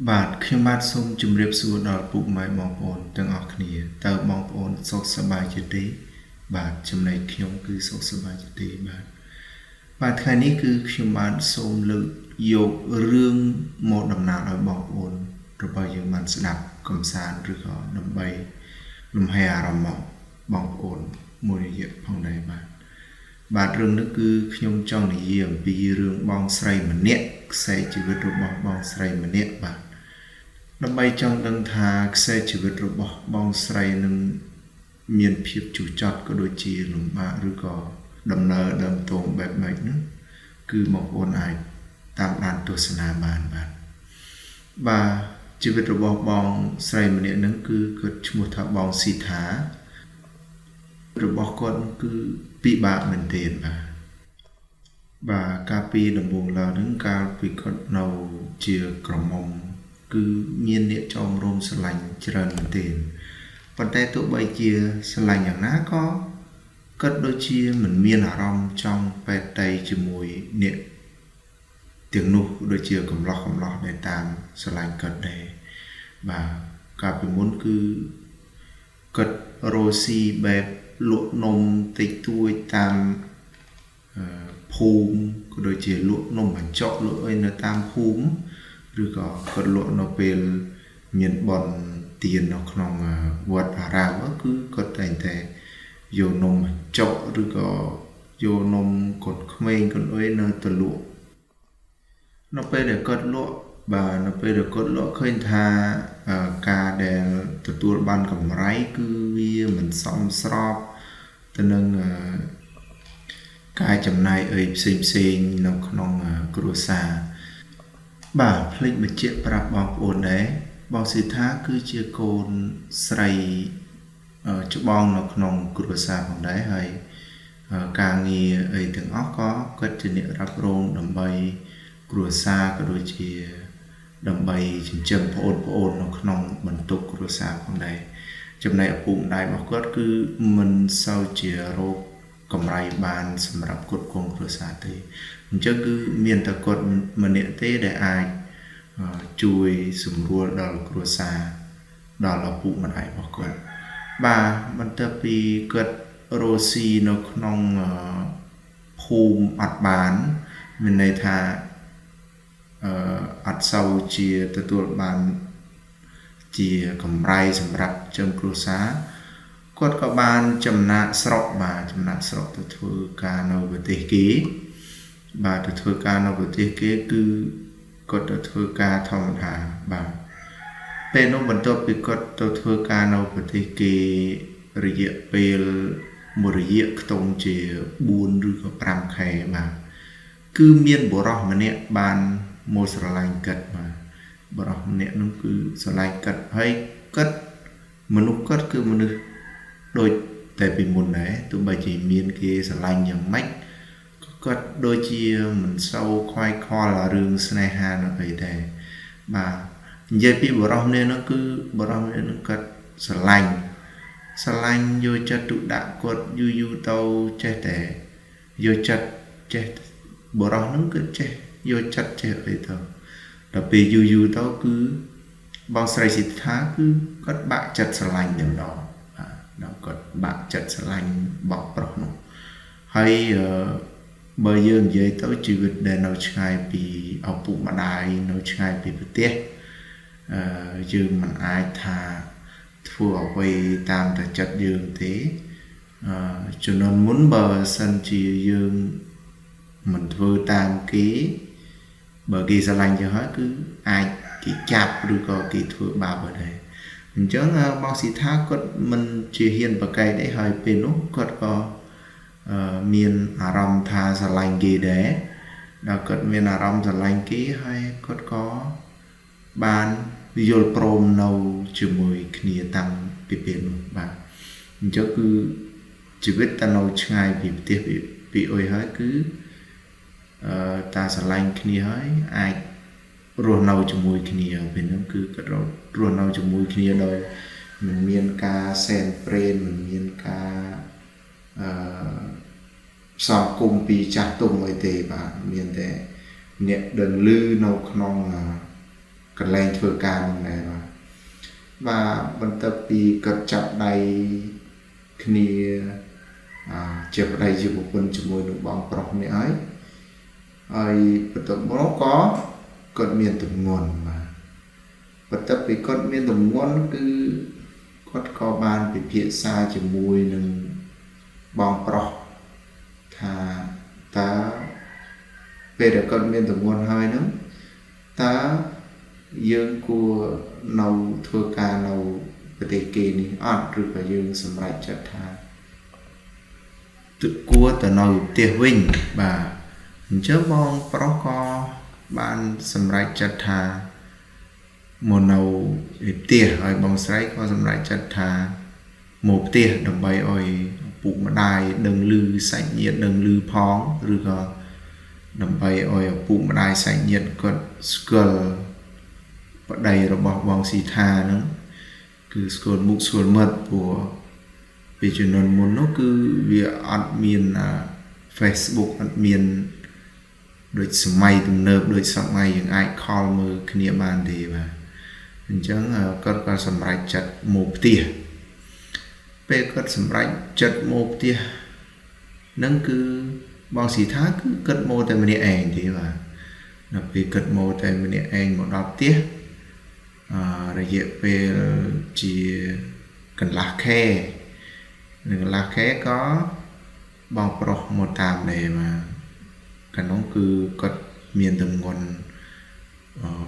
បាទខ្ញុំបាទសូមជម្រាបសួរដល់ពុកម៉ែបងប្អូនទាំងអស់គ្នាតើបងប្អូនសុខសប្បាយជាទេបាទចំណែកខ្ញុំគឺសុខសប្បាយជាទេបាទបាទថ្ងៃនេះគឺខ្ញុំបាទសូមលើកយករឿងមកតំណាលឲ្យបងប្អូនរបស់យើងបានស្ដាប់កំសាន្តឬក៏ដើម្បីលំហែអារម្មណ៍បងប្អូនមួយរយៈផងដែរបាទបាទរឿងនេះគឺខ្ញុំចង់និយាយអំពីរឿងបងស្រីម្នាក់ខ្សែជីវិតរបស់បងស្រីម្នាក់បាទដើម្បីចង់ដឹងថាខ្សែជីវិតរបស់បងស្រីនឹងមានភាពជូរចត់ក៏ដូចជាលំបាកឬក៏ដំណើរដើមទងបែបម៉េចនោះគឺបងប្អូនអាចតាមដានទស្សនាបានបាទបាទជីវិតរបស់បងស្រីម្នាក់នឹងគឺគាត់ឈ្មោះថាបងស៊ីថារបស់គាត់គឺពិបាកមែនទែនបាទបាទកាលពីដំបូងឡើយនឹងកាលពីគាត់នៅជាក្រមុំគឺមានអ្នកចោមរោមស្រឡាញ់ច្រើនមែនទែនប៉ុន្តែទោះបីជាស្រឡាញ់យ៉ាងណាក៏គាត់ដូចជាមិនមានអារម្មណ៍ចង់ពេតតីជាមួយអ្នកទាំងនោះដូចជាកំឡោះកំឡោះដែលតាមស្រឡាញ់គាត់ដែរបាទកាលពីមុនគឺគាត់រស់ស៊ីបែបលក់នំតិចតួចតាមភូមិក៏ដូចជាលក់នំបញ្ចុកលក់អីនៅតាមភូមិឬក៏គាត់លក់នៅពេលមានបុណ្យទាននៅក្នុងវត្តអារាមគឺគាត់តែងតែយកនំបញ្ចុកឬក៏យកនំកូនក្មេងកូនអុយនៅទៅលក់នៅពេលដែលគាត់លក់បាទនៅពេលដែលគាត់លក់ឃើញថាការដែលទទួលបានកម្រៃគឺវាមិនសមស្របទៅនឹងការចំណាយអីផ្សេងផ្សេងនៅក្នុងគ្រួសារបាទភ្លេចបញ្ជាក់ប្រាប់បងប្អូនដែរបងស៊ីថាគឺជាកូនស្រីច្បងនៅក្នុងគ្រួសារផងដែរហើយការងារអីទាំងអស់ក៏គាត់ជាអ្នករ៉ាប់រងដើម្បីគ្រួសារក៏ដូចជាដើម្បីចិញ្ចឹមប្អូនប្អូននៅក្នុងបន្ទុកគ្រួសារផងដែរចំណែកឪពុកម្ដាយរបស់គាត់គឺមិនសូវជារកកម្រៃបានសម្រាប់គ្រប់គ្រងគ្រួសារទេអញ្ចឹងគឺមានតែគាត់ម្នាក់ទេដែលអាចជួយសម្រួលដល់គ្រួសារដល់ឪពុកម្ដាយរបស់គាត់បាទបន្ទាប់ពីគាត់រស់ស៊ីនៅក្នុងភូមិអត់បានមានន័យថាអត់សូវជាទទួលបានជាកម្រៃសម្រាប់ចិញ្ចឹមគ្រួសារគាត់ក៏បានចំណាកស្រុកបាទចំណាកស្រុកទៅធ្វើការនៅប្រទេសគេបាទទៅធ្វើការនៅប្រទេសគេគឺគាត់ទៅធ្វើការធម្មតាបាទពេលនោះបន្ទាប់ពីគាត់ទៅធ្វើការនៅប្រទេសគេរយៈពេលមួយរយៈខ្ទង់ជា4ឬក៏5ខែបាទគឺមានបុរសម្នាក់បានមកស្រឡាញ់គាត់បាទបុរសម្នាក់នោះគឺស្រឡាញ់គាត់ហើយគាត់មនុស្សគាត់គឺមនុស្សដូចតែពីមុនដែរទោះបីជាមានគេស្រឡាញ់យ៉ាងម៉េចគាត់ដូចជាមិនសូវខ្វាយខ្វល់រឿងស្នេហានោះអីដែរបាទនិយាយពីបុរសម្នាក់នោះគឺបុរសម្នាក់នោះគាត់ស្រឡាញ់យកចិត្តទុកដាក់គាត់យូរយូរទៅចេះតែយកចិត្តចេះបុរសនោះគឺចេះយកចិត្តចេះអីទៅដល់ពេលយូរយូរទៅគឺបងស្រីស៊ីថាគឺគាត់បាក់ចិត្តស្រឡាញ់តែម្ដងបាទដល់គាត់បាក់ចិត្តស្រឡាញ់បងប្រុសនោះហើយបើយើងនិយាយទៅជីវិតដែលនៅឆ្ងាយពីឪពុកម្ដាយនៅឆ្ងាយពីប្រទេសយើងមិនអាចថាធ្វើអ្វីតាមតែចិត្តយើងទេជំនាន់មុនបើសិនជាយើងមិនធ្វើតាមគេបើគេស្រឡាញ់យើងហើយគឺអាចគេចាប់ឬក៏គេធ្វើបាបដែរអញ្ចឹងបងស៊ីថាគាត់មិនជាហ៊ានប្រកែកទេហើយពេលនោះគាត់ក៏មានអារម្មណ៍ថាស្រឡាញ់គេដែរដល់គាត់មានអារម្មណ៍ស្រឡាញ់គេហើយគាត់ក៏បានយល់ព្រមនៅជាមួយគ្នាតាំងពីពេលនោះបាទអញ្ចឹងគឺជីវិតតែនៅឆ្ងាយពីប្រទេសពីអុយហើយគឺតាស្រឡាញ់គ្នាហើយអាចរស់នៅជាមួយគ្នាពេលហ្នឹងគឺគាត់រស់នៅជាមួយគ្នាដោយមិនមានការសែនព្រេនមិនមានការផ្សំគុំពីចាស់ទុំអីទេបាទមានតែអ្នកដឹងឮនៅក្នុង កន្លែងធ្វើការនឹងដែរបាទបាទបន្ទាប់ពីគាត់ចាប់ដៃគ្នាជាប្តីជាប្រពន្ធជាមួយនឹងបងប្រុសនេះហើយហើយបន្ទាប់មកក៏គាត់មានទម្ងន់បាទបន្ទាប់ពីគាត់មានទម្ងន់គឺគាត់ក៏បានពិភាក្សាជាមួយនឹងបងប្រុសថាតើពេលដែលគាត់មានទម្ងន់ហើយហ្នឹងតើយើងគួរនៅធ្វើការនៅប្រទេសគេនេះអត់ឬក៏យើងសម្រេចចិត្តថាគួរទៅនៅផ្ទះវិញបាទអញ្ចឹងបងប្រុសក៏បានសម្រេចចិត្តថាមកនៅផ្ទះហើយបងស្រីក៏សម្រេចចិត្តថាមកផ្ទះដើម្បីឲ្យឪពុកម្ដាយដឹងឮសាច់ញាតិដឹងឮផងឬក៏ដើម្បីឲ្យឪពុកម្ដាយសាច់ញាតិគាត់ស្គាល់ប្តីរបស់បងស៊ីថាហ្នឹងគឺស្គាល់មុខស្គាល់មាត់ព្រោះពីជំនាន់មុននោះគឺវាអត់មាន Facebook អត់មានដូចសម័យទំនើបដូចសម័យយើងអាចខលមើលគ្នាបានទេបាទអញ្ចឹងគាត់ក៏សម្រេចចិត្តមកផ្ទះពេលគាត់សម្រេចចិត្តមកផ្ទះនឹងគឺបងស៊ីថាគឺគាត់មកតែម្នាក់ឯងទេបាទដល់ពេលគាត់មកតែម្នាក់ឯងមកដល់ផ្ទះរយៈពេលជាកន្លះខែនឹងកន្លះខែក៏បងប្រុសមកតាមដែរបាទកាលនោះគឺគាត់មានទម្ងន់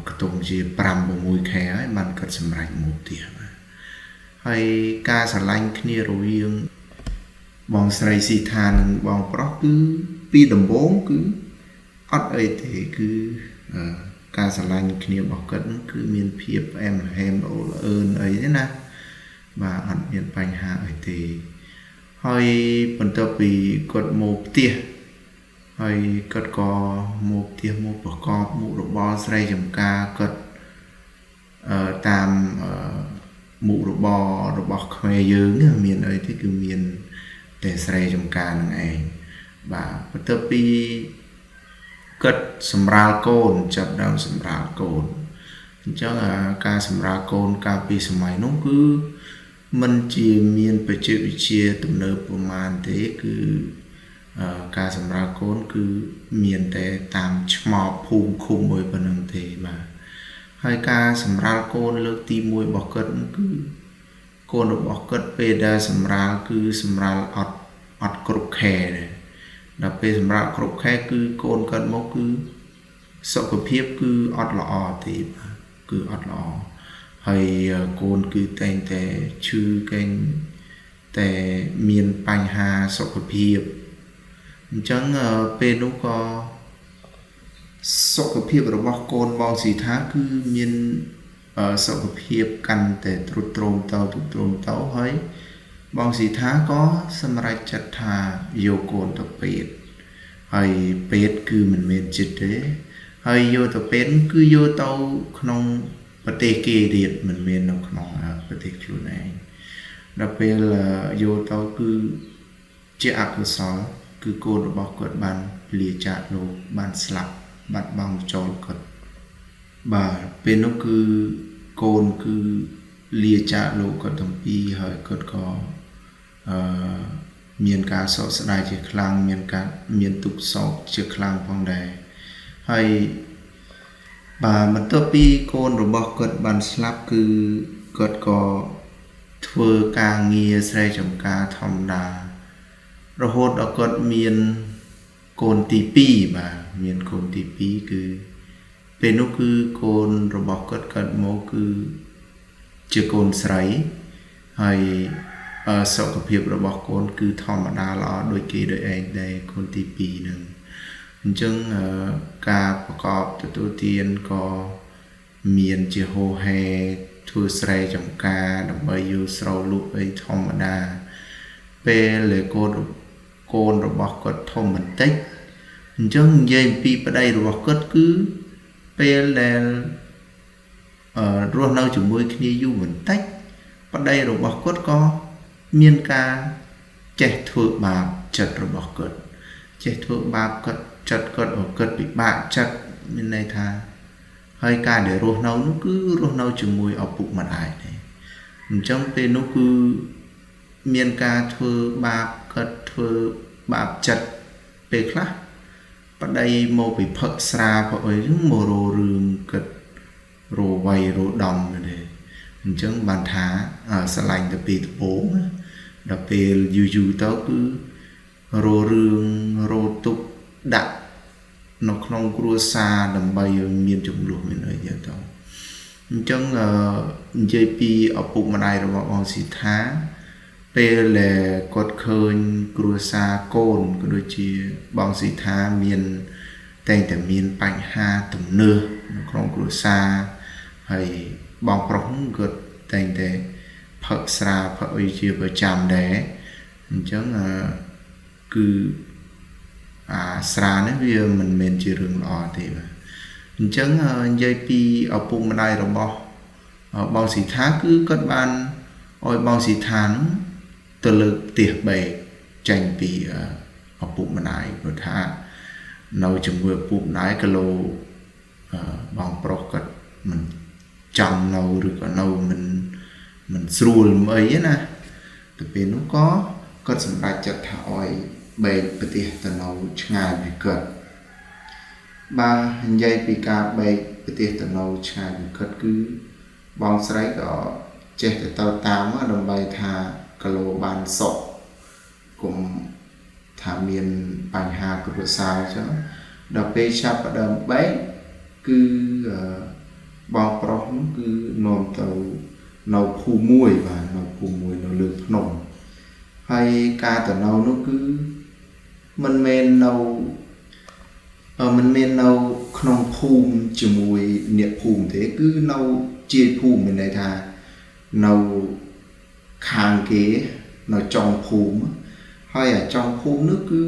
ខ្ទង់ជា5 6ខែហើយបានគាត់សម្រេចមកផ្ទះបាទហើយការស្រឡាញ់គ្នារវាងបងស្រីស៊ីថានិងបងប្រុសគឺពីដំបូងគឺអត់អីទេគឺការស្រឡាញ់គ្នារបស់គាត់គឺមានភាពផ្អែមល្ហែមល្អល្អឿនអីទេណាបាទអត់មានបញ្ហាអីទេហើយបន្ទាប់ពីគាត់មកផ្ទះហើយគាត់ក៏មកផ្ទះមកប្រកបមុខរបរស្រែចម្ការគាត់តាមមុខរបររបស់ខ្មែរយើងមានអីទេគឺមានតែស្រែចម្ការនឹងឯងបាទបន្ទាប់ពីគាត់សម្រាលកូនចាប់ដើមសម្រាលកូនអញ្ចឹងការសម្រាលកូនកាលពីសម័យនោះគឺមិនជាមានបច្ចេកវិទ្យាទំនើបប្រមាណទេគឺការសម្រាលកូនគឺមានតែតាមឆ្មោភូមិឃុំមួយប៉ុណ្្នឹងទេបាទហើយការសម្រាលកូនលើកទី1របស់គាត់គឺកូនរបស់គាត់ពេលដែលសម្រាលគឺសម្រាលអត់គ្រប់ខែដែរដល់ពេលសម្រាប់គ្រប់ខែគឺកូនគាត់មកគឺសុខភាពគឺអត់ល្អទេបាទគឺអត់ល្អហើយកូនគឺតែងតែឈឺកែងតែមានបញ្ហាសុខភាពអញ្ចឹងពេលនោះក៏សុខភាពរបស់កូនបងស៊ីថាគឺមានសុខភាពកាន់តែទ្រុឌទ្រោមទៅទ្រុឌទ្រោមទៅហើយបងស៊ីថាក៏សម្រេចចិត្តថាយកកូនទៅពេទ្យហើយពេទ្យគឺមិនមែនចិត្តទេហើយយកទៅពេទ្យគឺយកទៅក្នុងប្រទេសគេទៀតមិនមែននៅក្នុងប្រទេសខ្លួនឯងដល់ពេលយកទៅគឺជាអកុសលគឺកូនរបស់គាត់បានលាចាកលោកបានស្លាប់បាត់បង់ចោលគាត់បាទពេលនោះគឺកូនគឺលាចាកលោកគាត់ទាំងពីរហើយគាត់ក៏មានការសោកស្ដាយជាខ្លាំងមានការមានទុក្ខសោកជាខ្លាំងផងដែរហើយបាទបន្ទាប់ពីកូនរបស់គាត់បានស្លាប់គឺគាត់ក៏ធ្វើការងារស្រែចម្ការធម្មតារហូតដល់គាត់មានកូនទី2បាទមានកូនទី2គឺពេលនោះគឺកូនរបស់គាត់កើតមកគឺជាកូនស្រីហើយសុខភាពរបស់កូនគឺធម្មតាល្អដូចគេដូចឯងដែរកូនទី2ហ្នឹងអញ្ចឹងការប្រកបទទួលទានក៏មានជាហោហែធ្វើស្រែចម្ការដើម្បីយកស្រូវលក់អីធម្មតាពេលដែលកូនរបស់គាត់ធំបន្តិចអញ្ចឹងនិយាយអំពីប្តីរបស់គាត់គឺពេលដែលរស់នៅជាមួយគ្នាយូរបន្តិចប្តីរបស់គាត់ក៏មានការចេះធ្វើបាបចិត្តរបស់គាត់ចេះធ្វើបាបគាត់ចិត្តគាត់ឲ្យគាត់ពិបាកចិត្តមានន័យថា ហើយការដែលរស់នៅនោះគឺរស់នៅជាមួយឪពុកម្ដាយទេអញ្ចឹងពេលនោះគឺមានការធ្វើបាបគាត់ធ្វើបាបចិត្តពេលខ្លះប្តីមកពីផឹកស្រាផឹកអីហ្នឹងមកររឿងគិតរវៃរដំទេអញ្ចឹងបានថាស្រឡាញ់ទៅពីដំបូងដល់ពេលយូរយូរទៅគឺររឿងរទុកដាក់នៅក្នុងគ្រួសារដើម្បីឲ្យមានចំនួនមានអីចឹងទៅអញ្ចឹងនិយាយពីឪពុកម្ដាយរបស់បងស៊ីថាពេលដែលគាត់ឃើញគ្រួសារកូនក៏ដូចជាបងស៊ីថាមានតែងតែមានបញ្ហាទំនើសនៅក្នុងគ្រួសារហើយបងប្រុសគាត់តែងតែផឹកស្រាផឹកអីជាប្រចាំដែរអញ្ចឹងគឺអាស្រានេះវាមិនមែនជារឿងល្អទេបាទអញ្ចឹងនិយាយពីឪពុកម្ដាយរបស់បងស៊ីថាគឺគាត់បានឲ្យបងស៊ីថានោះទៅលើកផ្ទះបែកចេញពីឪពុកម្ដាយព្រោះថានៅជាមួយឪពុកម្ដាយគីឡូបងប្រុសគាត់មិនចង់នៅឬក៏នៅមិនស្រួលអីណាទៅពេលនោះក៏គាត់សម្រេចចិត្តថាឲ្យបែកប្រទេសទៅនៅឆ្ងាយពីគាត់បាទនិយាយពីការបែកប្រទេសទៅនៅឆ្ងាយពីគាត់គឺបងស្រីក៏ចេះតែទៅតាមដើម្បីថាគីឡូបានសុខគុំថាមានបញ្ហាគ្រួសារអញ្ចឹងដល់ពេលចាប់ផ្ដើមបែកគឺបងប្រុសនោះគឺនាំទៅនៅភូមិមួយបាទនៅភូមិមួយនៅលើភ្នំហើយការទៅនៅនោះគឺមិនមែននៅមិនមែននៅក្នុងភូមិជាមួយអ្នកភូមិទេគឺនៅជាភូមិមានន័យថានៅខាងគេនៅចុងភូមិហើយអាចុងភូមិនោះគឺ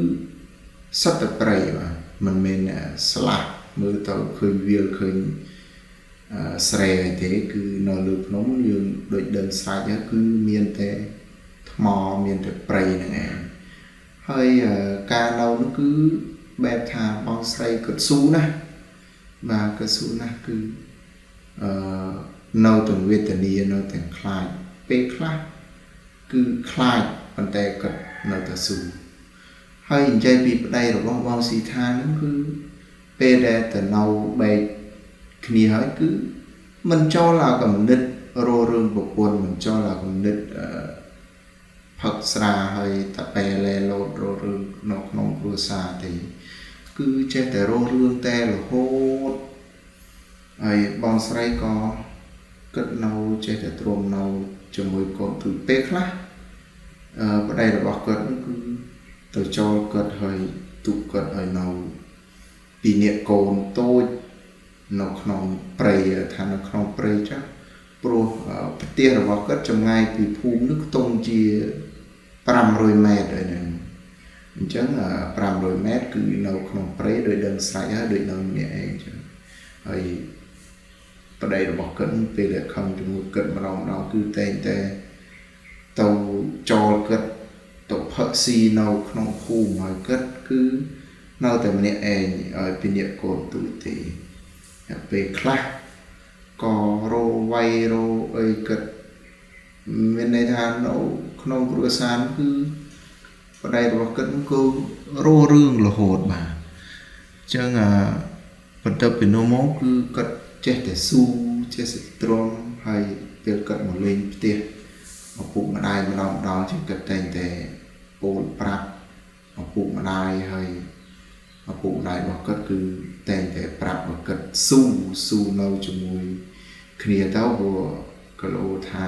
សុទ្ធតែព្រៃបាទមិនមែនស្លាស់មើលទៅឃើញវាលឃើញស្រែអីទេគឺនៅលើភ្នំយើងដូចដឹងស្រេចហើយគឺមានតែថ្មមានតែព្រៃហ្នឹងឯងហើយការនៅនោះគឺបែបថាបងស្រីគាត់ស៊ូណាស់បាទគាត់ស៊ូណាស់គឺនៅទាំងវេទនានៅទាំងខ្លាចពេលខ្លះគឺខ្លាចប៉ុន្តែគាត់នៅតែស៊ូហើយនិយាយពីប្តីរបស់បងស៊ីថាហ្នឹងគឺពេលដែលទៅនៅបែកគ្នាហើយគឺមិនចូលអាកំណិតររឿងប្រពន្ធមិនចូលអាកំណិតផឹកស្រាហើយតបែលែលោតររឿងនៅក្នុងគ្រួសារទេគឺចេះតែររឿងតែរហូតហើយបងស្រីក៏គិតនៅចេះតែទ្រាំនៅជាមួយកូនទូពេលខ្លះប្តីរបស់គាត់គឺទៅចូលគាត់ហើយទុកគាត់ឲ្យនៅពីអ្នកកូនតូចនៅក្នុងព្រៃថានៅក្នុងព្រៃចាស់ព្រោះផ្ទះរបស់គាត់ចម្ងាយពីភូមិនោះខ្ទង់ជា500ម៉ែត្រហើយហ្នឹងអញ្ចឹង500ម៉ែត្រគឺនៅក្នុងព្រៃដោយដឹងស្រេចហើយដូចនៅម្នាក់ឯងអញ្ចឹងហើយប្តីរបស់គាត់ពេលដែលខំជាមួយគាត់ម្ដងម្ដងគឺតែងតែទៅចោលគាត់ទៅផឹកស៊ីនៅក្នុងភូមិហើយគាត់គឺនៅតែម្នាក់ឯងឲ្យពីអ្នកកូនទូចទេពេលខ្លះក៏រវៃរអីគាត់មានន័យថានៅក្នុងគ្រួសារគឺប្តីរបស់គាត់គឺររឿងរហូតបាទអញ្ចឹងបន្ទាប់ពីនោះមកគឺគាត់ចេះតែស៊ូចេះតែទ្រាំហើយពេលគាត់មកលេងផ្ទះឪពុកម្ដាយម្ដងម្ដងជាគាត់តែងតែពោលប្រាប់ឪពុកម្ដាយហើយឪពុកម្ដាយរបស់គាត់គឺតែងតែប្រាប់ឲ្យគាត់ស៊ូស៊ូនៅជាមួយគ្នាទៅព្រោះគីឡូថា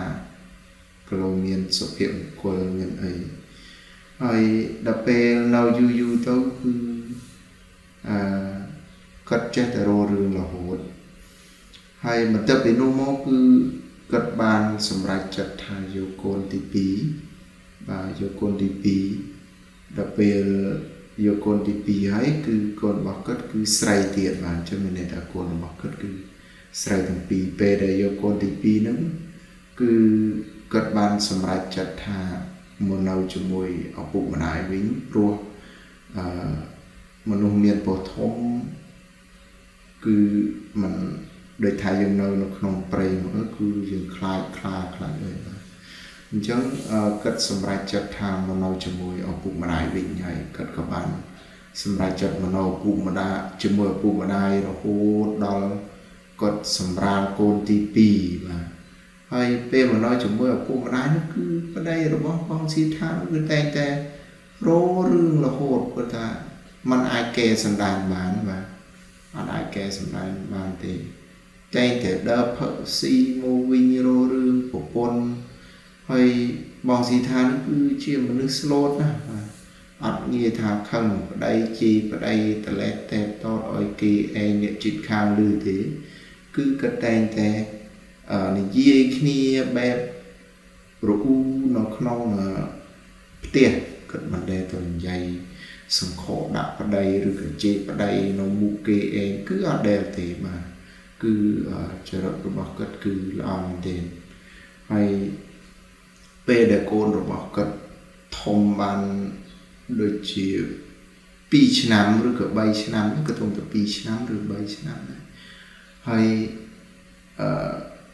គីឡូមានសុភមង្គលមានអីហើយដល់ពេលនៅយូរយូរទៅគឺគាត់ចេះតែររឿងរហូតហើយបន្ទាប់ពីនោះមកគឺគាត់បានសម្រេចចិត្តថាយកកូនទី2បាទយកកូនទី2ដល់ពេលយកកូនទី2ហើយគឺកូនរបស់គាត់គឺស្រីទៀតបាទអញ្ចឹងមានន័យថាកូនរបស់គាត់គឺស្រីទាំងពីរពេលដែលយកកូនទី2ហ្នឹងគឺគាត់បានសម្រេចចិត្តថាមកនៅជាមួយឪពុកម្ដាយវិញព្រោះមនុស្សមានពោះធំគឺមិន ដូចថាយើងនៅនៅក្នុងព្រៃមកគឺយើងខ្លាចខ្លាខ្លាចអីបាទអញ្ចឹងគាត់សម្រេចចិត្តថាមកនៅជាមួយឪពុកម្ដាយវិញហើយគាត់ក៏បានសម្រេចចិត្តមកនៅឪពុកម្ដាយជាមួយឪពុកម្ដាយរហូតដល់គាត់សម្រាលកូនទី2បាទហើយពេលមកនៅជាមួយឪពុកម្ដាយនោះគឺប្តីរបស់បងស៊ីថាគឺតែងតែរោរឿងរហូតគាត់ថាมันអាចកែសន្តានបានបាទអត់អាចកែសន្តានបានទេតែងតែដើរផឹកស៊ីមកវិញរោរឿងប្រពន្ធហើយបងស៊ីថានោះគឺជាមនុស្សស្លូតណាស់បាទអត់ងាយថាខឹងប្តីជីប្តីតលេតតែតតឲ្យគេឯងអ្នកចិត្តខាងឮទេគឺក៏តែងតែនិយាយគ្នាបែបរអ៊ូនៅក្នុងផ្ទះគាត់មិនដែលទៅនិយាយសង្ខោដាក់ប្តីឬក៏ជេរប្តីនៅមុខគេឯងគឺអត់ដែលទេបាទគឺចរិតរបស់គាត់គឺល្អមែនទែនហើយពេលដែលកូនរបស់គាត់ធំបានដូចជា2ឆ្នាំឬក៏3ឆ្នាំក៏ត្រឹមតែ2ឆ្នាំឬ3ឆ្នាំដែរហើយអឺ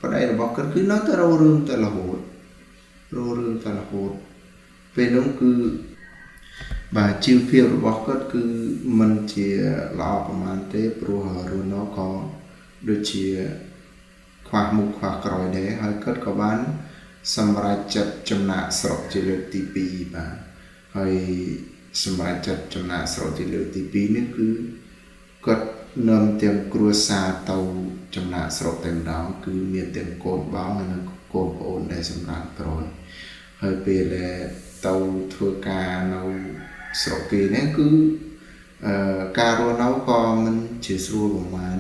ប្តីរបស់គាត់គឺនៅតែរោរឿងតែរហូតរោរឿងតែរហូតពេលនោះគឺបាទជីវភាពរបស់គាត់គឺមិនជាល្អប្រហែលទេព្រោះរស់នៅក៏ដូចជាខ្វះមុខខ្វះក្រោយដែរហើយគាត់ក៏បានសម្រេចចិត្តចំណាកស្រុកជាលើកទី2បាទហើយសម្រេចចិត្តចំណាកស្រុកជាលើកទី2នេះគឺគាត់នាំទាំងគ្រួសារទៅចំណាកស្រុកតែម្ដងគឺមានទាំងកូនបងហើយនិងកូនប្អូនដែលសម្រាប់ក្រោយហើយពេលដែលទៅធ្វើការនៅស្រុកគេនេះគឺការរស់នៅក៏មិនជាស្រួលប្រហែល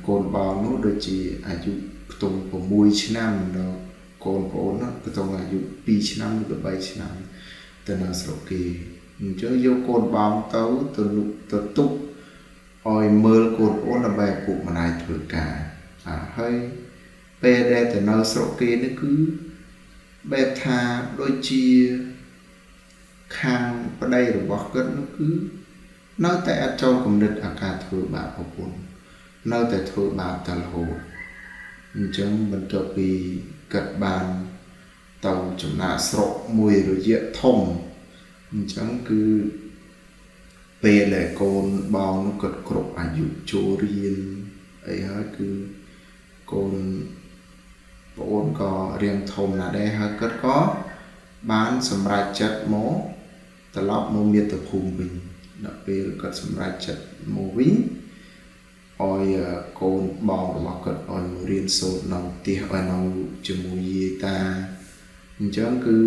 កូនបងនោះដូចជាអាយុខ្ទង់6ឆ្នាំដល់កូនប្អូននោះខ្ទង់អាយុ2ឆ្នាំឬក៏3ឆ្នាំទៅនៅស្រុកគេអញ្ចឹងយកកូនបងទៅទៅទៅទុកឲ្យមើលកូនប្អូនដើម្បីឪពុកម្ដាយធ្វើការបាទហើយពេលដែលទៅនៅស្រុកគេនេះគឺបែបថាដូចជាខាងប្តីរបស់គាត់នោះគឺនៅតែអត់ចូលគំនិតអាការធ្វើបាបប្រពន្ធនៅតែធ្វើបាបតែរហូតអញ្ចឹងបន្ទាប់ពីគាត់បានទៅចំណាកស្រុកមួយរយៈធំអញ្ចឹងគឺពេលដែលកូនបងនោះគាត់គ្រប់អាយុចូលរៀនអីហើយគឺកូនប្អូនក៏រៀងធំណាស់ដែរហើយគាត់ក៏បានសម្រេចចិត្តមកត្រឡប់មកមាតុភូមិវិញដល់ពេលគាត់សម្រេចចិត្តមកវិញឲ្យកូនបងរបស់គាត់ឲ្យមករៀនសូត្រនៅផ្ទះឲ្យនៅជាមួយយាយតាអញ្ចឹងគឺ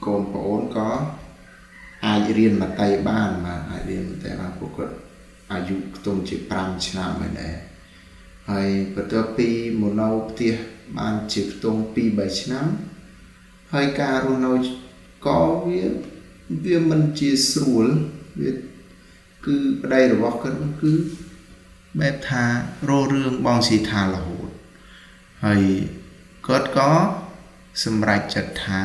កូនប្អូនក៏អាចរៀនមត្តេបានបាទអាចរៀនមត្តេបានពួកគាត់អាយុខ្ទង់ជា5ឆ្នាំហើយដែរហើយបន្ទាប់ពីមកនៅផ្ទះបានជាខ្ទង់2 3ឆ្នាំហើយការរស់នៅក៏វាមិនជាស្រួលវាគឺប្តីរបស់គាត់នោះគឺបែបថារោរឿងបងស៊ីថារហូតហើយគាត់ក៏សម្រេចចិត្តថា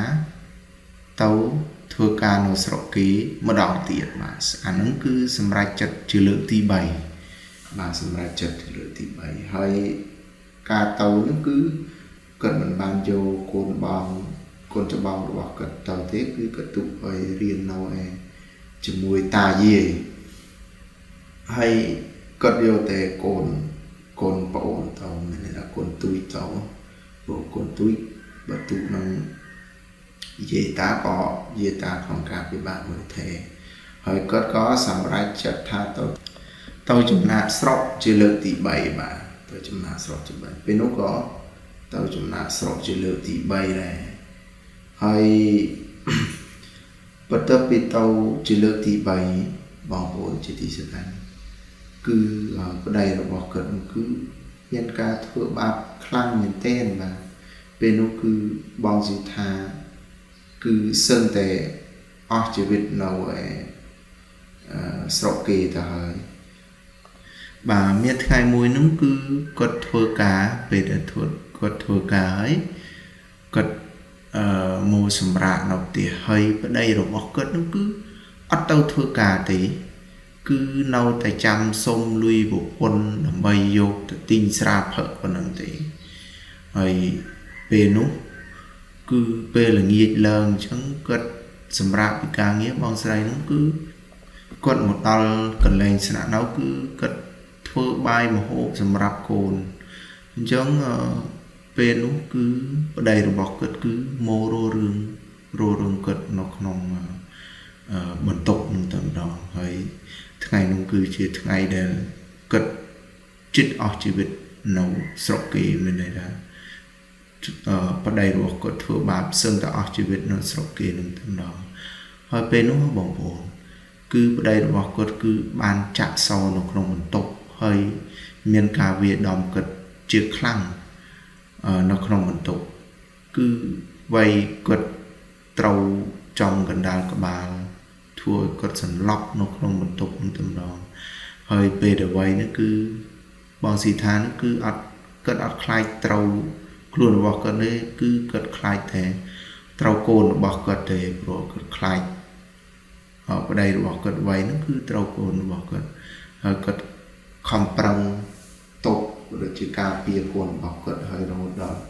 ទៅធ្វើការនៅស្រុកគេម្ដងទៀតបាទអានឹងគឺសម្រេចចិត្តជាលើកទី3បាទសម្រេចចិត្តជាលើកទី3ហើយការទៅនោះគឺគាត់មិនបានយកកូនបងកូនច្បងរបស់គាត់ទៅទេគឺគាត់ទុកឲ្យរៀននៅឯជាមួយតាយាយហើយគាត់យកតែកូនប្អូនទៅមានន័យថាកូនទូចទៅព្រោះកូនទូចបើទុកនឹងយាយតាក៏យាយតាក្នុងការពិបាកមួយទេហើយគាត់ក៏សម្រេចចិត្តថាទៅចំណាកស្រុកជាលើកទី3បាទទៅចំណាកស្រុកជា3ពេលនោះក៏ទៅចំណាកស្រុកជាលើកទី3ដែរហើយបន្ទាប់ពីទៅជាលើកទី3បងប្អូនជាទីស្រឡាញ់គឺប្តីរបស់គាត់នោះគឺមានការធ្វើបាបខ្លាំងមែនទែនបាទពេលនោះគឺបងស៊ីថាគឺសឹងតែអស់ជីវិតនៅឯស្រុកគេទៅហើយបាទមានថ្ងៃមួយនោះគឺគាត់ធ្វើការពេលដែលធ្វើគាត់ធ្វើការហើយគាត់មកសម្រាកនៅផ្ទះហើយប្តីរបស់គាត់នោះគឺអត់ទៅធ្វើការទេ គឺនៅតែចាំសុំលុយប្រពន្ធដើម្បីយកទៅទិញស្រាផឹកប៉ុណ្ណឹងទេហើយពេលនោះគឺពេលល្ងាចឡើងអញ្ចឹងគាត់សម្រាប់ពីការងារបងស្រីហ្នឹងគឺគាត់មកដល់កន្លែងស្នាក់នៅគឺគាត់ធ្វើបាយម្ហូបសម្រាប់កូនអញ្ចឹងពេលនោះគឺប្តីរបស់គាត់គឺមកររឿងររឿងគាត់នៅក្នុងបន្ទប់នឹងតែម្ដងហើយថ្ងៃនោះគឺជាថ្ងៃដែលគាត់ជិតអស់ជីវិតនៅស្រុកគេមានន័យថាប្តីរបស់គាត់ធ្វើបាបសឹងតែអស់ជីវិតនៅស្រុកគេនឹងតែម្ដងហើយពេលនោះបងប្អូនគឺប្តីរបស់គាត់គឺបានចាក់សោនៅក្នុងបន្ទប់ហើយមានការវាយដំគាត់ជាខ្លាំងនៅក្នុងបន្ទប់គឺវាយគាត់ត្រូវចំកណ្ដាលក្បាលធ្វើឲ្យគាត់សន្លប់នៅក្នុងបន្ទប់នឹងតែម្ដងហើយពេលដែលវាយនេះគឺបងស៊ីថានេះគឺអត់គាត់អត់ខ្លាចត្រូវខ្លួនរបស់គាត់នេះគឺគាត់ខ្លាចតែត្រូវកូនរបស់គាត់ទេព្រោះគាត់ខ្លាចប្តីរបស់គាត់វាយហ្នឹងគឺត្រូវកូនរបស់គាត់ហើយគាត់ខំប្រឹងតបដូចជាការពារកូនរបស់គាត់ហើយរហូតដល់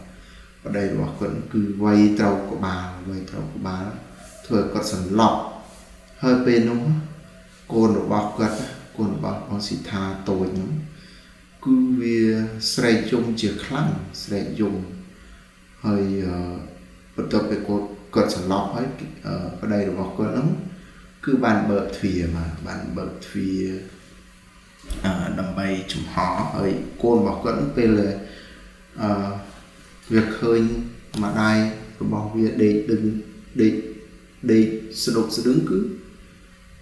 ប្តីរបស់គាត់គឺវាយត្រូវក្បាលវាយត្រូវក្បាលធ្វើឲ្យគាត់សន្លប់ហើយពេលនោះកូនរបស់គាត់កូនរបស់បងស៊ីថាតូចហ្នឹងគឺវាស្រែកយំជាខ្លាំងស្រែកយំហើយបន្ទាប់ពីគាត់សន្លប់ហើយប្តីរបស់គាត់ហ្នឹងគឺបានបើកទ្វារបាទបានបើកទ្វារដើម្បីចំហហើយកូនរបស់គាត់ពេលវាឃើញម្ដាយរបស់វាដេកดึងដេកដេកស្ដុកស្ដឹងគឺ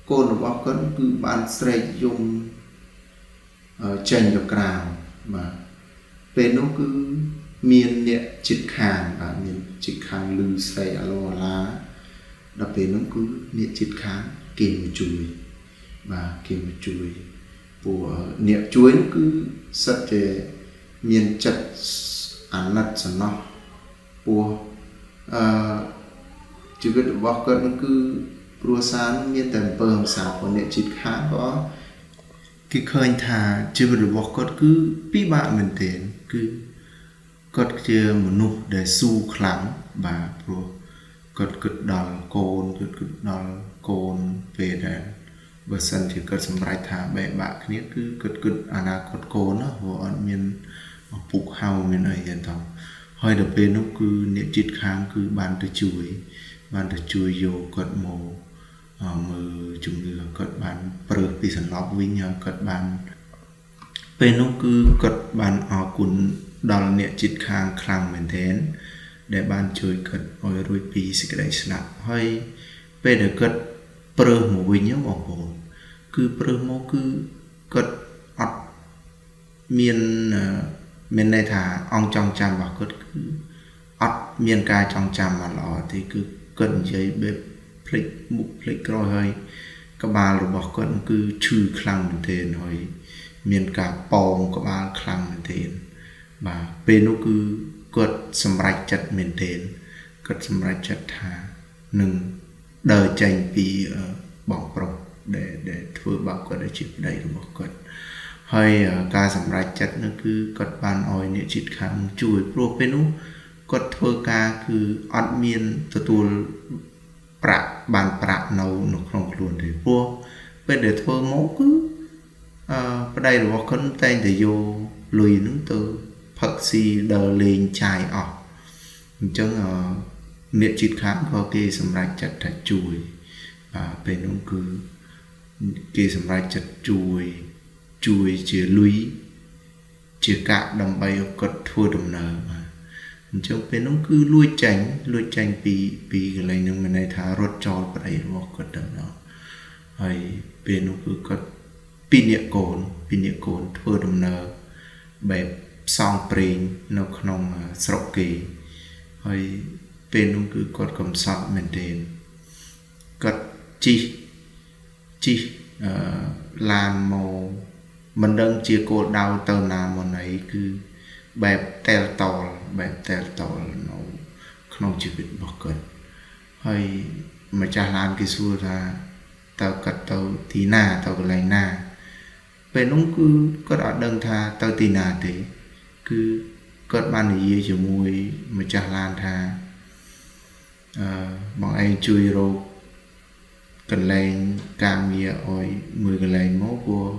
កូនរបស់គាត់គឺបានស្រែកយំចេញទៅក្រៅបាទពេលនោះគឺមានអ្នកជិតខាងបាទមានជិតខាងឮស្រែកអាឡូអាឡាដល់ពេលនោះគឺអ្នកជិតខាងគេមកជួយបាទគេមកជួយពួកអ្នកជួយនោះគឺសិតតែមានចិត្តអាណិតសំណោះពួកជីវិតរបស់គាត់នោះគឺគ្រួសារមានតែអំពើហិង្សាព្រោះអ្នកជិតខាងក៏គេឃើញថាជីវិតរបស់គាត់គឺពិបាកមែនទែនគឺគាត់ជាមនុស្សដែលស៊ូខ្លាំងបាទព្រោះគាត់គិតដល់កូនគាត់គិតដល់កូនពេលដែលបើសិនជាគាត់សម្រេចថាបែកបាក់គ្នាគឺគាត់គិតអនាគតកូនណាព្រោះអត់មានឪពុកហៅមានអីចឹងទៅហើយដល់ពេលនោះគឺអ្នកជិតខាងគឺបានទៅជួយយកគាត់មកមើលជំងឺគាត់បានព្រឺពីសន្លប់វិញហើយគាត់បានពេលនោះគឺគាត់បានអរគុណដល់អ្នកជិតខាងខ្លាំងមែនទែនដែលបានជួយគាត់ឲ្យរួចពីសេចក្តីស្លាប់ហើយពេលដែលគាត់ព្រឺមកវិញបងប្អូនគឺព្រឺមកគឺគាត់អត់មានមានន័យថាអង្គចងចាំរបស់គាត់គឺអត់មានការចងចាំបានល្អទេគឺគាត់និយាយបែបភ្លេចមុខភ្លេចក្រោយហើយក្បាលរបស់គាត់គឺឈឺខ្លាំងមែនទែនហើយមានការប៉ងក្បាលខ្លាំងមែនទែនបាទពេលនោះគឺគាត់សម្រេចចិត្តមែនទែនគាត់សម្រេចចិត្តថានឹងដើរចេញពីបងប្រុសដែលធ្វើបាបគាត់ដែលជាប្តីរបស់គាត់ហើយការសម្រេចចិត្តនោះគឺគាត់បានឲ្យអ្នកជិតខាងជួយព្រោះពេលនោះគាត់ធ្វើការគឺអត់មានទទួលប្រាក់បានប្រាក់នៅក្នុងខ្លួនទេព្រោះពេលដែលធ្វើមកគឺប្តីរបស់គាត់តែងតែយកលុយហ្នឹងទៅផឹកស៊ីដើរលេងចាយអស់អញ្ចឹងអ្នកជិតខាងក៏គេសម្រេចចិត្តថាជួយបាទពេលនោះគឺគេសម្រេចចិត្តជួយជាលុយជាកាក់ដើម្បីឲ្យគាត់ធ្វើដំណើរបាទអញ្ចឹងពេលនោះគឺលួចចេញពីកន្លែងហ្នឹងមានន័យថារត់ចោលប្តីរបស់គាត់តែម្ដងហើយពេលនោះគឺគាត់ពីរនាក់កូនធ្វើដំណើរបែបផ្សងព្រេងនៅក្នុងស្រុកគេហើយពេលនោះគឺគាត់កំសត់មែនទែនគាត់ជិះឡានមកមិនដឹងជាគោលដៅទៅណាមកណីគឺបែបតែលតលនៅក្នុងជីវិតរបស់គាត់ហើយម្ចាស់ឡានគេសួរថា តើគាត់ទៅទីណាទៅកន្លែងណាពេលនោះគឺគាត់អត់ដឹងថាទៅទីណាទេគឺគាត់បាននិយាយជាមួយម្ចាស់ឡានថាអឺបងឯងជួយរកកន្លែងការងារឲ្យមួយកន្លែងមកព្រោះ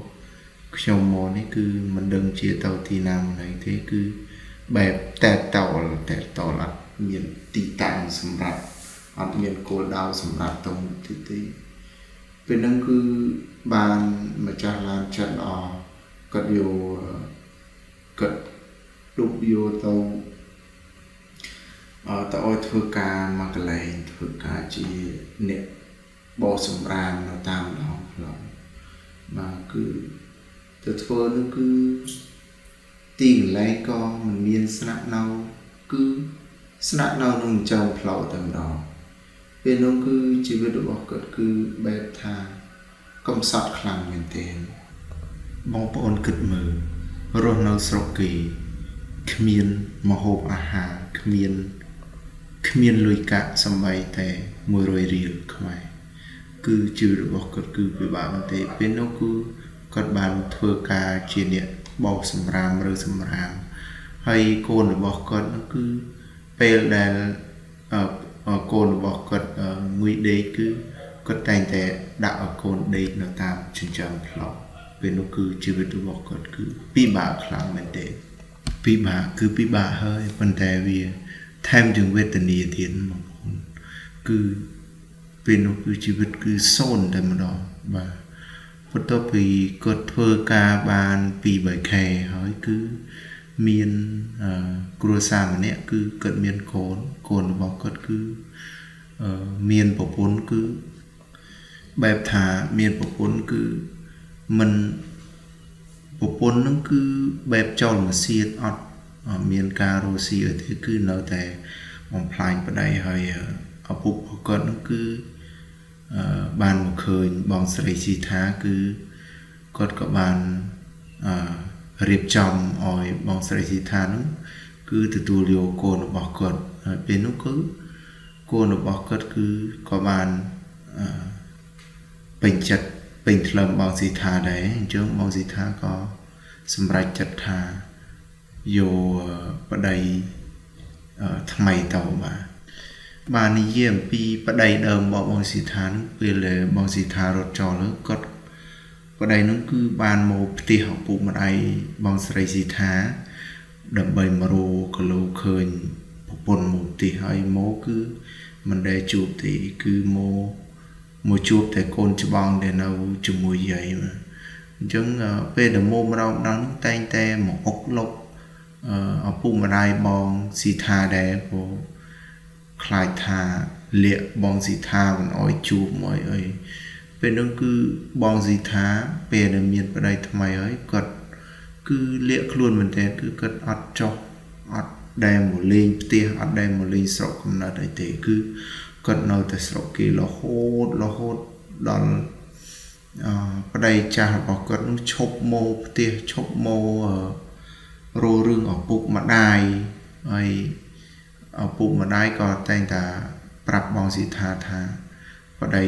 ខ្ញុំមកនេះគឺមិនដឹងជាទៅទីណាមកណីទេគឺបែបតែតលតែតលអត់មានទីតាំងសម្រាប់អត់មានគោលដៅសម្រាប់ទៅមុខទៀតទេពេលហ្នឹងគឺបានម្ចាស់ឡានចិត្តល្អគាត់យកគាត់លុបយកទៅទៅឲ្យធ្វើការមកកន្លែងធ្វើការជាអ្នកបោសសម្រាមនៅតាមដងផ្លូវបាទគឺទៅធ្វើនោះគឺទីកន្លែងក៏មិនមានស្នាក់នៅគឺស្នាក់នៅក្នុងចើមផ្លូវតែម្ដងពេលនោះគឺជីវិតរបស់គាត់គឺបែបថាកំសត់ខ្លាំងមែនទែនបងប្អូនគិតមើលរស់នៅស្រុកគេគ្មានម្ហូបអាហារគ្មានលុយកាក់សំបីតែ100រៀលខ្មែរគឺជីវិតរបស់គាត់គឺពិបាកមែនទេពេលនោះគឺគាត់បានធ្វើការជាអ្នកបោសសម្រាមឬសម្រាមហើយកូនរបស់គាត់នោះគឺពេលដែលកូនរបស់គាត់ងុយដេកគឺគាត់តែងតែដាក់ឲ្យកូនដេកនៅតាមចិញ្ចើមផ្លូវពេលនោះគឺជីវិតរបស់គាត់គឺពិបាកខ្លាំងមែនទេពិបាកគឺពិបាកហើយប៉ុន្តែវាថែមជាងវេទនាទៀតបងប្អូនគឺពេលនោះគឺជីវិតគឺសូន្យតែម្ដងបាទបន្ទាប់ពីគាត់ធ្វើការបាន2-3ខែហើយគឺមានគ្រួសារម្នាក់គឺគាត់មានកូនរបស់គាត់គឺមានប្រពន្ធគឺបែបថាមានប្រពន្ធគឺមិនប្រពន្ធនឹងគឺបែបចោលមកសៀតអត់មានការរស់ស៊ីអីទេគឺនៅតែបំផ្លាញប្តីហើយឪពុករបស់គាត់នឹងគឺបានមកឃើញបងស្រីស៊ីថាគឺគាត់ក៏បានរៀបចំឲ្យបងស្រីស៊ីថានឹងគឺទទួលយកកូនរបស់គាត់ហើយពេលនោះគឺកូនរបស់គាត់គឺក៏បានពេញចិត្តពេញថ្លើមបងស៊ីថាដែរអញ្ចឹងបងស៊ីថាក៏សម្រេចចិត្តថាយកប្តីថ្មីទៅបាទបាទនិយាយអំពីប្តីដើមរបស់បងស៊ីថានឹងពេលដែលបងស៊ីថារត់ចោលគាត់ប្តីនឹងគឺបានមកផ្ទះឪពុកម្ដាយបងស្រីស៊ីថាដើម្បីមករកគីឡូឃើញប្រពន្ធមកផ្ទះហើយមកគឺមិនដែលជួបទេគឺមកជួបតែកូនច្បងដែលនៅជាមួយយាយបាទអញ្ចឹងពេលដែលមកម្ដងម្ដងតែងតែមកអុកលុកឪពុកម្ដាយបងស៊ីថាដែរព្រោះខ្លាចថាលាក់បងស៊ីថាមិនអោយជួបមកអីពេលនោះគឺបងស៊ីថាពេលដែលមានប្តីថ្មីហើយគាត់គឺលាក់ខ្លួនមែនទែនគឺគាត់អត់ចុះអត់ដែលមកលេងផ្ទះអត់ដែលមកលេងស្រុកកំណើតអីទេគឺគាត់នៅតែស្រុកគេរហូតដល់ប្តីចាស់របស់គាត់នោះឈប់មកផ្ទះឈប់មករករឿងឪពុកម្ដាយហើយឪពុកម្ដាយក៏តែងតែប្រាប់បងស៊ីថាថាប្តី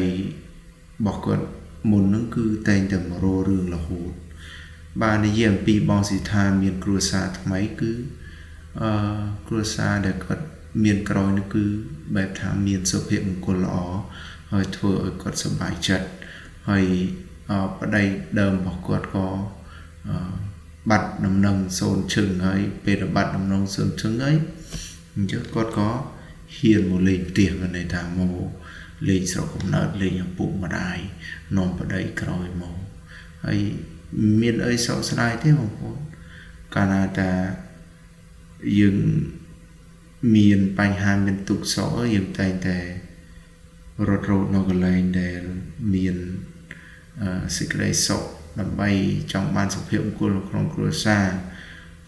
របស់គាត់មុននឹងគឺតែងតែមករករឿងរហូតបាទនិយាយអំពីបងស៊ីថាមានគ្រួសារថ្មីគឺគ្រួសារដែលគាត់មានក្រោយនោះគឺបែបថាមានសុភមង្គលល្អហើយធ្វើឲ្យគាត់សប្បាយចិត្តហើយប្តីដើមរបស់គាត់ក៏បាត់ដំណឹងសូន្យឈឹងហើយពេលដែលបាត់ដំណឹងសូន្យឈឹងហើយអញ្ចឹងគាត់ក៏ហ៊ានមកលេងផ្ទះមានន័យថាមកលេងស្រុកកំណើតលេងឪពុកម្ដាយនាំប្តីក្រោយមកហើយមានអីសោកស្ដាយទេបងប្អូនកាលណាតាយើងមានបញ្ហាមានទុក្ខសោកយើងតែងតែរត់រោតនៅកន្លែងដែលមានសេចក្តីសុខដើម្បីចង់បានសុភមង្គលនៅក្នុងគ្រួសារ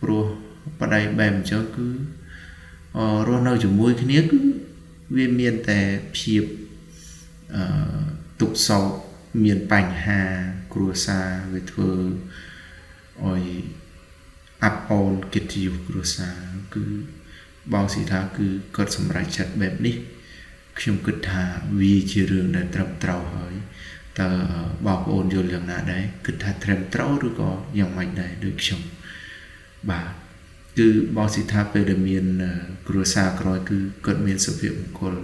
ព្រោះប្តីបែបអញ្ចឹងគឺរស់នៅជាមួយគ្នាគឺវាមានតែភាពទុក្ខសោកមានបញ្ហាគ្រួសារវាធ្វើឲ្យអាប់អូនកិត្តិយសគ្រួសារគឺបងស៊ីថាគឺគាត់សម្រេចចិត្តបែបនេះខ្ញុំគិតថាវាជារឿងដែលត្រឹមត្រូវហើយ តើបងប្អូនយល់យ៉ាងណាដែរគិតថាត្រឹមត្រូវឬក៏យ៉ាងម៉េចដែរដូចខ្ញុំបាទគឺបងស៊ីថាពេលដែលមានគ្រួសារក្រោយគឺគាត់មានសុភមង្គល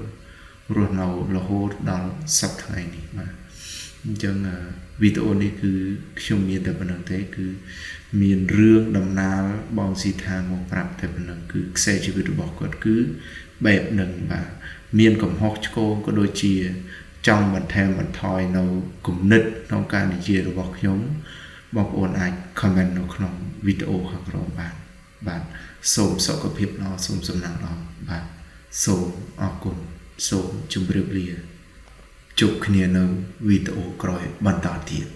រស់នៅរហូតដល់សប្តាហ៍ថ្ងៃនេះបាទអញ្ចឹងវីដេអូនេះគឺខ្ញុំមានតែប៉ុណ្្នឹងទេគឺមានរឿងដំណាលបងស៊ីថាមកប្រាប់តែប៉ុណ្្នឹងគឺខ្សែជីវិតរបស់គាត់គឺបែបនឹងបាទមានកំហុសឆ្គងក៏ដូចជាចង់បន្ថែមបន្ថយនៅគំនិតក្នុងការនិយាយរបស់ខ្ញុំបងប្អូនអាច comment នៅក្នុងវីដេអូខាងក្រោមបានបាទសូមសុខភាពល្អសូមសំណាងល្អបាទសូមអរគុណសូមជម្រាបលាជួបគ្នានៅវីដេអូក្រោយបន្តទៀត។